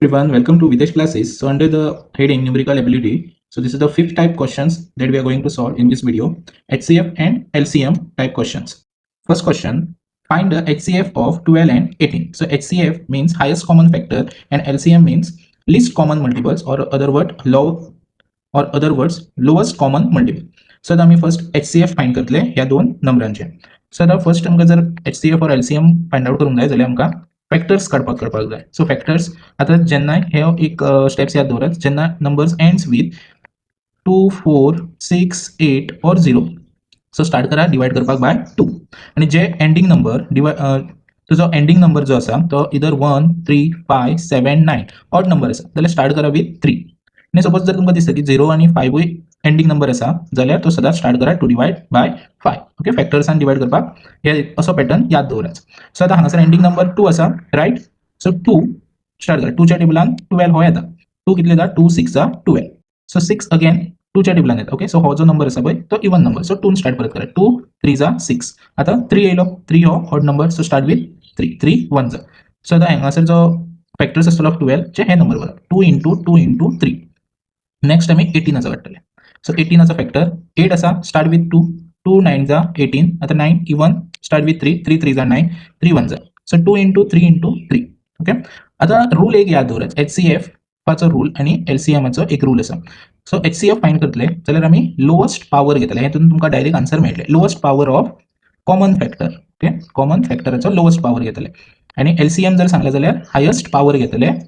Everyone, welcome to Videsh classes. So under the heading numerical ability, so this is the fifth type questions that we are going to solve in this video, HCF and LCM type questions. First question, find the HCF of 12 and 18. So HCF means highest common factor and LCM means least common multiples or other word low or other words lowest common multiple. So आता आमी first HCF find करतले ह्या दोन नंबरांचे. So आता first आमकां जर HCF or LCM find out करूंक जाय जाल्यार आमकां फॅक्टर्स काडपाक कळपाक जाय. सो फॅक्टर्स आतां जेन्ना हे एक स्टेप्स याद दवरात, जेन्ना numbers ends with 2, 4, 6, 8 or 0, so start करा डिवायड करपाक बाय टू आनी जे एंडींग नंबर डिवाय तुजो एंडींग नंबर जो आसा तो either 1, 3, 5, 7, 9 odd number आसा जाल्यार स्टार्ट करा विथ थ्री. आनी सपोज जर तुमकां दिसता की झिरो आनी फायवूय एंडींग नंबर आसा जाल्यार तो सदांच स्टार्ट करा two divide by five. Okay, फॅक्टर्सान divide करपाक हे असो पॅटर्न याद दवरात. सो आतां हांगासर एंडींग नंबर टू आसा, रायट? सो टू स्टार्ट करा. टूच्या टेबलान 12 हो येता. टू कितले येता? टू सिक्स जा 12. सो सिक्स अगेन टूच्या टेबलान येता. ओके, सो हो जो नंबर आसा पळय तो इवन नंबर, सो टून स्टार्ट परत करा. टू थ्री जा सिक्स. आतां थ्री येयलो. थ्री हो odd number, so start with three. Three one जा. सो आतां हांगासर जो फॅक्टर्स आसतलो ऑफ 12 चे हे नंबर बरोबर two into two into three. Next आमी एटीनाचो काडटले. सो एटीनाचो फॅक्टर एट आसा. Start with two. Two nine जा 18. आतां nine even, start with three. Three three जा नायन, थ्री वन जा. So two into three into three. Okay, आतां rule एक याद दवरात, एच सी एफाचो रूल आनी एल सी एमाचो एक रूल आसा. So H C F find करतले जाल्यार आमी लोवस्ट पावर घेतले. हेतून तुमकां डायरेक्ट आन्सर मेळटले, lowest power of common factor. Okay, common फॅक्टराचो lowest power घेतले आनी एल सी एम जर सांगलें जाल्यार हायस्ट पावर घेतले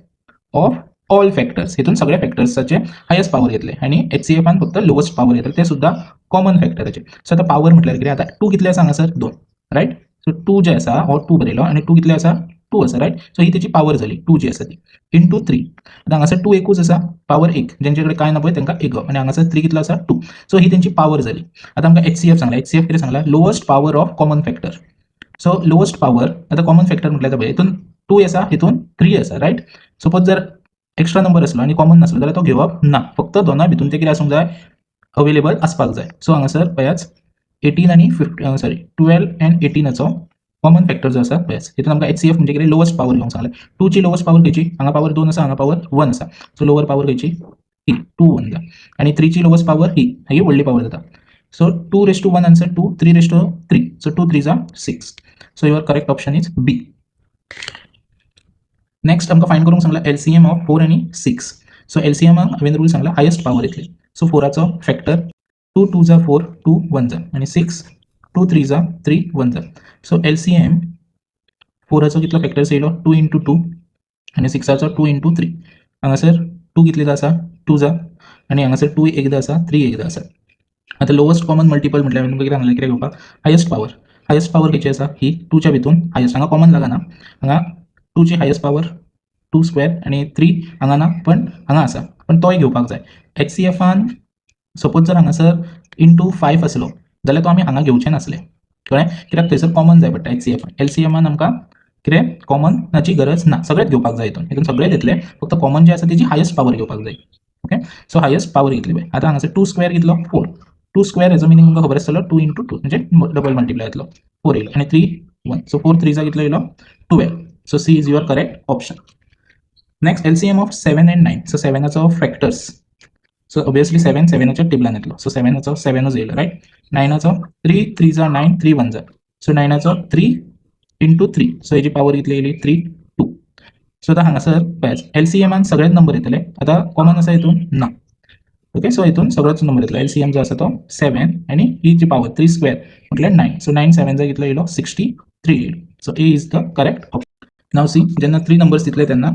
ऑफ ऑल फॅक्टर्स. हितून सगळ्या फॅक्टर्साचे हायस्ट पावर घेतले आनी एच सी एफान फक्त लोवस्ट पावर घेतले, ते सुद्दां कॉमन फॅक्टराचे. सो आतां पावर म्हटल्यार कितें? आतां टू कितले आसा हांगासर? दोन, रायट? सो टू जे आसा हो टू बरयलो आनी टू कितले आसा? टू आसा, रायट? सो ही तेची पावर जाली टू जी आसा ती इंटू थ्री. आतां हांगासर टू एकूच आसा, पावर एक. जेंचे कडेन कांय ना पळय तांकां एक. आनी हांगासर थ्री कितलो आसा? टू. सो ही तेंची पावर जाली. आतां आमकां एच सी एफ सांगला. एच सी एफ कितें सांगला? Lowest power of common factor. So lowest power, आतां कॉमन फॅक्टर म्हटल्यार पळय हितून टू आसा, हितून थ्री आसा, रायट? सपोज जर एक्स्ट्रा नंबर आसलो आनी कॉमन नासलो जाल्यार तो घेवप ना. फक्त दोनाय भितून ते कितें आसूंक जाय? अवेलेबल आसपाक जाय. सो हांगासर पळयाच, 18 आनी फिफ्टी, सॉरी, 12 एंड एटीनाचो कॉमन फॅक्टर जो आसा पळयाच. हितून आमकां एच सी एफ म्हणजे कितें? लोवस्ट पावर घेवंक सांगलें. टूची लोवस्ट पावर खंयची? हांगा पावर दोन आसा, हांगा पावर वन आसा. सो लोवर पावर खंयची? ही टू वन जा. आनी थ्रीची लोवस्ट पावर ही, ही व्हडली पावर जाता. So two raise to one answer two, three raise to three, so two three जा six. So your correct option is B. Next आमकां find करूंक सांगला LCM of four आनी six. So एलसीएमाक हांवें rule सांगला, हायस्ट पावर येतली. So फोराचो फॅक्टर टू टू जा फोर, टू वन जा आनी सिक्स, टू थ्री जा थ्री वन जा. सो एलसीएम फोराचो कितलो फॅक्टर्स येयलो? Two into two. आनी सिक्साचो टू इंटू थ्री. हांगासर टू कितले आसा? टू जा. आनी हांगासर टू एकदां आसा, थ्री एकदां आसा. आतां लोवस्ट कॉमन मल्टिपल म्हटल्यार तुमकां कितें सांगलें? कितें घेवपाक? Highest power. हायस्ट पावर खंयची आसा? ही टूच्या भितून हायस्ट. हांगा कॉमन लागना. हांगा टूची हायस्ट पावर टू स्क्वेअर आनी थ्री हांगा ना, पण हांगा आसा, पण तोय घेवपाक जाय. एच सी एफान सपोज जर हांगासर इंटू फायव आसलो जाल्यार तो आमी हांगा घेवचे नासले. कळ्ळें? कित्याक थंयसर कॉमन जाय पडटा एच सी एफान. एल सी एमान आमकां कितें कॉमनाची गरज ना. सगळेच घेवपाक जाय हितून. हितून सगळेच येतले, फक्त कॉमन जे आसा तेजी हायस्ट पावर घेवपाक जाय. ओके, सो हायस्ट पावर घेतली पळय. आतां हांगासर टू स्क्वेअर कितलो? फोर. टू स्क्वेअर हेजो मिनींग तुमकां खबर आसतलो, टू इंटू टू म्हणजे डबल मल्टिप्लाय येतलो. फोर येयलो आनी थ्री वन. सो फोर थ्रीजा कितलो येयलो? 12. So C is your correct option. Next, LCM of seven and nine. So सेव्हनाचो factors, so obviously seven सेव्हनाच्या टेबलान येतलो. सो सेव्हनाचो सेव्हनूच येयलो, रायट? नायनाचो थ्री थ्री जा नायन, थ्री वन जा. सो नायनाचो थ्री इंटू थ्री. सो हेजी पावर कितली येयली? Three to. सो आतां हांगासर पळयात, एल सी एमान सगळेच नंबर येतले. आतां कॉमन आसा हितून? ना. ओके, सो हितून सगळोच नंबर येतलो. एल सी एम जो आसा तो सेव्हन आनी ही जी पावर थ्री स्क्वेअर म्हटल्यार नायन. सो नायन सेव्हन जा कितलो येयलो? 63 येयलो. So A is the correct option. Now see, जेन्ना थ्री नंबर्स दितले तेन्ना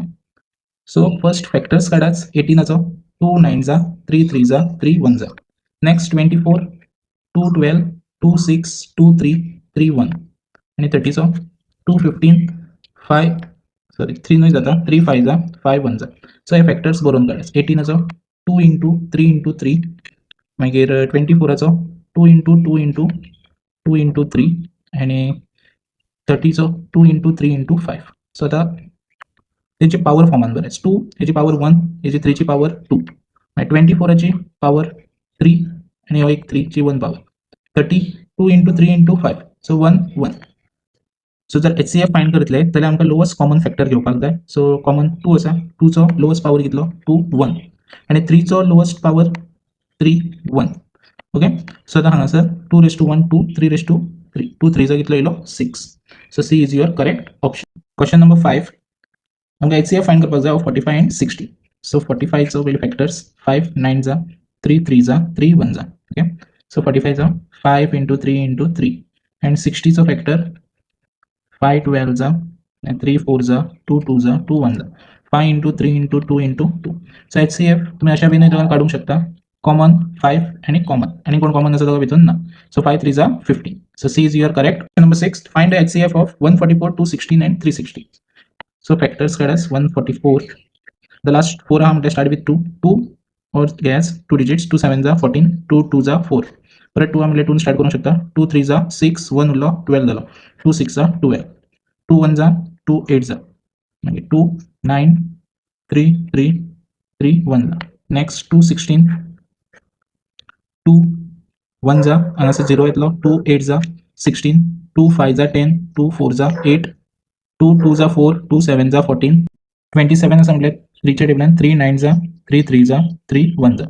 सो फर्स्ट फॅक्टर्स काडाच. एटीनाचो टू नायन जा, थ्री थ्री जा, थ्री वन जा. Next 24, two 12, two six, two three, three one. आनी थर्टीचो two 15, five, sorry, three न्हय जाता, थ्री फायव जा, फायव वन जा. सो हे फॅक्टर्स बरोवन काडाच. एटीनाचो two into three into three, मागीर 24आचो two into two into two into three आनी थर्टीचो two into three into five. So आतां तेंची पावर फॉर्मान बरयच. टू हेची पावर वन, हेची थ्रीची पावर टू, मागीर 24आची पावर थ्री आनी हो एक थ्रीची one power. 30, two into three into five, so one one. So जर एच सी एफ फायंड करतले जाल्यार आमकां लोवस्ट कॉमन फॅक्टर घेवपाक जाय. सो कॉमन टू आसा. टूचो लोवस्ट पावर कितलो? Two, one. आनी थ्रीचो lowest power three, one. Okay, so आतां हांगासर two raise to one, two. Three raise to three. Two थ्रीचो कितलो येयलो? Six. So C is your correct option. Question number 5. आमकां एच सी एफ फायंड करपाक जाय 45 and 60. So forty फायचो पयलीं factors: five nine za, three three za, three one za. Okay, so forty फायचो five into three into three and सिक्स्टीचो factor five 12 za, three four za, two two za, two one za, five into three into two into two. So HCF तुम्ही अशा वेन तुका काडूंक शकता. Common five आनी common आनी कोण common आसा तो भितून ना. So five three za 15. So C is your correct. Number six, find the HCF of 144, 216 and 360. So factors काडास. 144, the last four आहा म्हटल्यार start with two. Two or gas two digits. Two seven za 14, two two za four. परत two म्हटल्यार twin start करूंक शकता. Two three za six, one उरलो, 12 जालो. Two six za 12, two one za, two eight za. मागीर two nine three three three one za. Next, 216. Two one za, हांगासर zero येतलो. Two eight za 16, two five za 10, two four za eight, two two za four, two seven za 14. 27 आसा म्हटल्यार थ्रीच्या टेबलान three nine za, three three za, three one za.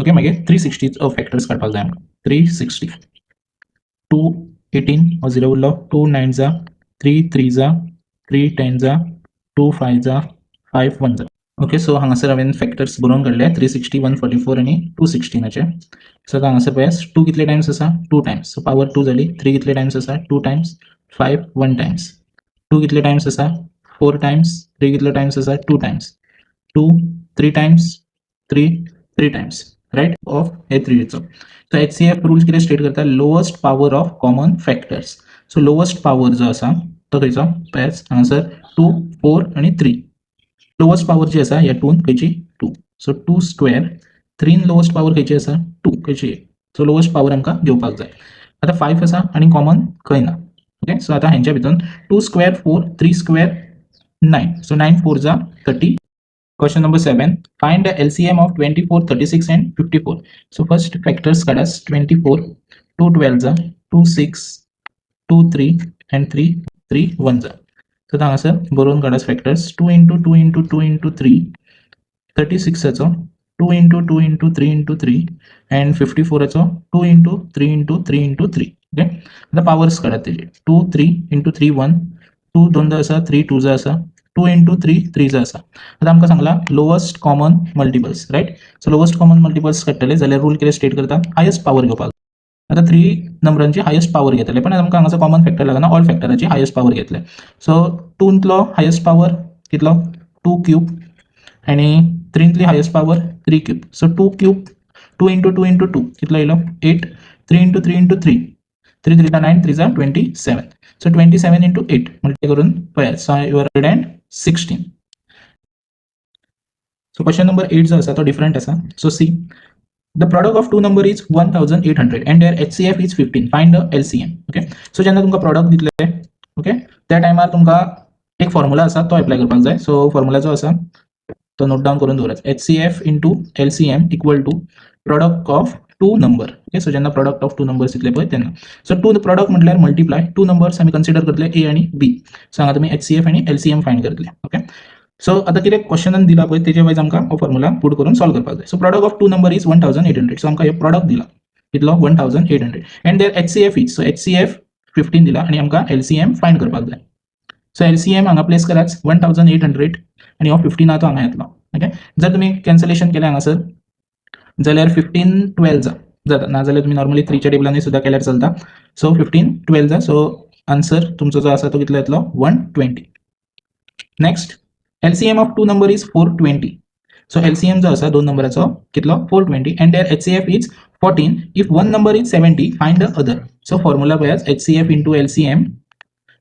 Okay, मागीर three sixty factors काडपाक जाय आमकां. 360, 2 18 हो zero उरलो. Two nine za, three three za, three 10 za, two five za, five one za. Okay, so हांगासर हांवें फॅक्टर्स बरोवन काडले 360, 144 आनी टू सिक्स्टीनाचे. सो आतां हांगासर पळयात, टू कितले टायम्स आसा? Two times, so power two जाली. थ्री कितले टायम्स आसा? Two times. Five one times. Two कितले टायम्स आसा? Four times. Three कितले टायम्स आसा? Two times. Two three times, three three times, right? Of hey थ्रीचो. So H C F rules कितें state करता? Lowest power of common factors. So lowest power जो आसा तो खंयचो? पळयात, हांगासर टू, फोर आनी थ्री. लोवस्ट पावर जी आसा ह्या टून खंयची? To. So to square. थ्रीन lowest power खंयची आसा? टू. खंयची? सो लोवस्ट पावर आमकां घेवपाक जाय. आतां फायव आसा आनी कॉमन खंय ना. ओके, सो आतां हेंच्या भितून two square four, three square nine. So nine four za 30. Question number 7. Find the LCM of 24, 36 and 54. So first factors काढास. 24, 2 12 za, 2 6, 2 3 and 3 3 1 za. So हांगासर बरोवन काडास factors: 2 into 2 into 2 into 3. 36 हाचो 2 into 2 into 3 into 3 and 54 हाचो 2 into 3 into 3 into 3. Okay, आतां powers काडात तेजे: 2 3 into 3 1, 2 दोनदा आसा, 3 2 जा आसा, 2 इंटू 3 3 जा आसा. आतां आमकां सांगला lowest common multiples, right? So lowest common multiples काडटले जाल्यार रूल कितें स्टेट करता? हायस्ट पावर घेवपाक. आतां थ्री नंबरांची हायस्ट पावर घेतले, पण आमकां हांगासर कॉमन फॅक्टर लागना. ऑल फॅक्टराची हायस्ट पावर घेतले. सो टूंतलो हायस्ट पावर कितलो? Two cube. आनी थ्रींतली highest power three cube. So two cube, two into two into two कितलो येयलो? Eight. Three into three into three, three three za nine, three za 27. So 27 into eight multiply करून पळयात. So your 116. So question number 8 जो आसा तो different आसा. So see, the product of two number is 1800 and their HCF is 15. Find the LCM. Okay, so जेन्ना तुमकां product दितले, okay, त्या टायमार तुमकां एक फॉर्मुला आसा, तो एप्लाय करपाक जाय. सो फॉर्मुला जो आसा तो नोट डावन करून दवरात: HCF into LCM equal to product of two number. Okay, so जेन्ना प्रॉडक्ट ऑफ टू नंबर्स दितले पळय तेन्ना. सो टू प्रॉडक्ट म्हटल्यार मल्टिप्लाय. टू नंबर्स आमी कन्सिडर करतले ए आनी बी. सो हांगा तुमी एच सी एफ आनी एल सी एम फायंड करतले. ओके, सो आतां कितें क्वेश्चनान दिला पळय, तेजे वायज आमकां हो फॉर्मुला पुट करून सॉल्व करपाक जाय. So product of two number is 1800. So आमकां हे प्रॉडक्ट दिला कितलो? 1800. And their HCF is, so HCF 15 दिला आनी आमकां एल सी एम फायंड करपाक जाय. सो एल सी एम हांगा प्लेस करात, 1800 आनी हो 15 आहा तो हांगा येतलो. ओके, जर तुमी कॅन्सलेशन केलें हांगासर जाल्यार 15 12 जा जाता. नाजाल्यार तुमी नॉर्मली थ्रीच्या टेबलांनी सुद्दां केल्यार चलता. सो 15 12 जा. सो आन्सर तुमचो जो आसा तो कितलो येतलो? 120. Next, LCM of two number is 420. So LCM जो आसा दोन नंबराचो कितलो? 420. And their HCF is 14. If one number is 70, find the other. So formula पळयात: HCF into LCM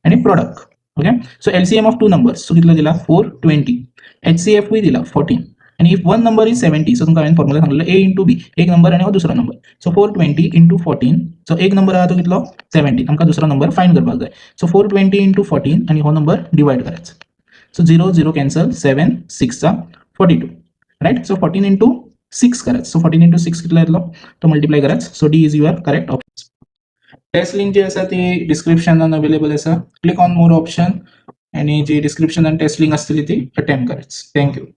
आनी product. Okay, so LCM of two numbers, so कितलो दिला? 420. H C एफूय दिला 14. आनी if one number is 70, so तुमकां हांवें formula सांगलेलो, ए into बी. एक नंबर आनी हो दुसरो number. So 420 into 14. So एक नंबर आहा तो कितलो? 70. आमकां दुसरो नंबर फायंड करपाक जाय. So 420 into 14 आनी हो नंबर डिवायड करायचो. So zero zero cancel, seven सिक्सचा 42, right? So 14 into six करायचं. सो 14 इंटू सिक्स कितलो येतलो? तो मल्टिप्लाय करायचं. So D is your correct option. Test link जी आसा ती डिस्क्रिप्शनान अवेलेबल आसा. क्लिक ऑन मोर ऑप्शन आनी जी डिस्क्रिप्शनान टेस्ट लिंक आसतली ती अटेम्प्ट करात. Thank you.